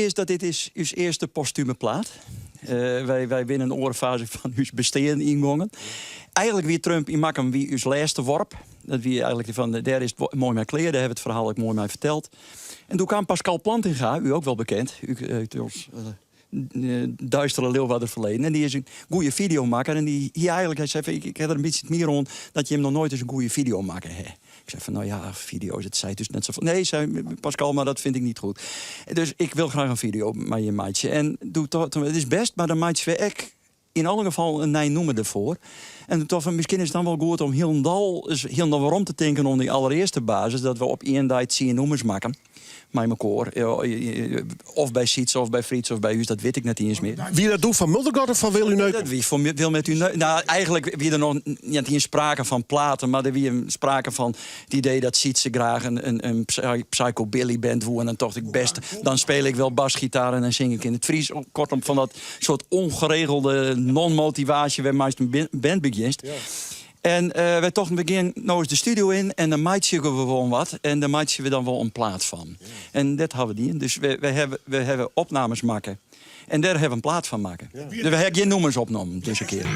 is dat dit is ús earste postume plaat. Wy, wy binne in oare faze fan ús bestean yngongen. Eigenlik wie Trump yn Makkum wie ús lêste worp. Dat wie eigenlik fan, dêr is it moai mei klear, dêr hawwe we it ferhaal ek moai mei ferteld. En doe kaam Pascal Plantinga, u ook wel bekend, út ons duistere Leeuwarder verleden. En dy is in goede videomakker. En dy hie eigenlik, hy sei fan, ik ha der in bytsje it mier oan dat jim noch noait ris in goede video makke ha. Ik sei fan, no ja, video's, it seit dus net safolle. Nee, sei Pascal, mar dat vind ik niet goed. Dus ik wil graach in video mei jim meitsje. En doe tocht ik, it is bêst, mar dan meitsje we ek yn alle gefallen in nij nûmer derfoar. En doe tocht ik, miskien is it dan wol goed om hielendal, hielendal werom te tinken oan dy allerearste basis, dat we op ien dei tsien nûmers makken mei mekoar. Of by Sytse of by Fritz of by ús, dat wit ik net iens mear. Wie dat doe foar Muldergod of foar Wil U Neuken? Dat wie foar Wil met U Neuken. Nou, eigenlik wie der noch net iens sprake fan platen, mar der wie sprake fan it idee dat Sytse graach in psychobilly band woe. En dan tocht ik, best, dan speel ik wel basgitaar en dan sing ik yn it Frysk. Kortom, fan dat soart ongeregelde non-motivaasje wêrmei'tst in band begjinst. En wy tochten, we gean no ris de studio yn en dan meitsje we gewoan wat. En dêr meitsje we dan wol in plaat fan. En dat hawwe we dien. Dus we hawwe opnames makke. En dêr hawwe we in plaat fan makke. Dus we hawwe gjin nûmers opnommen dizze kear.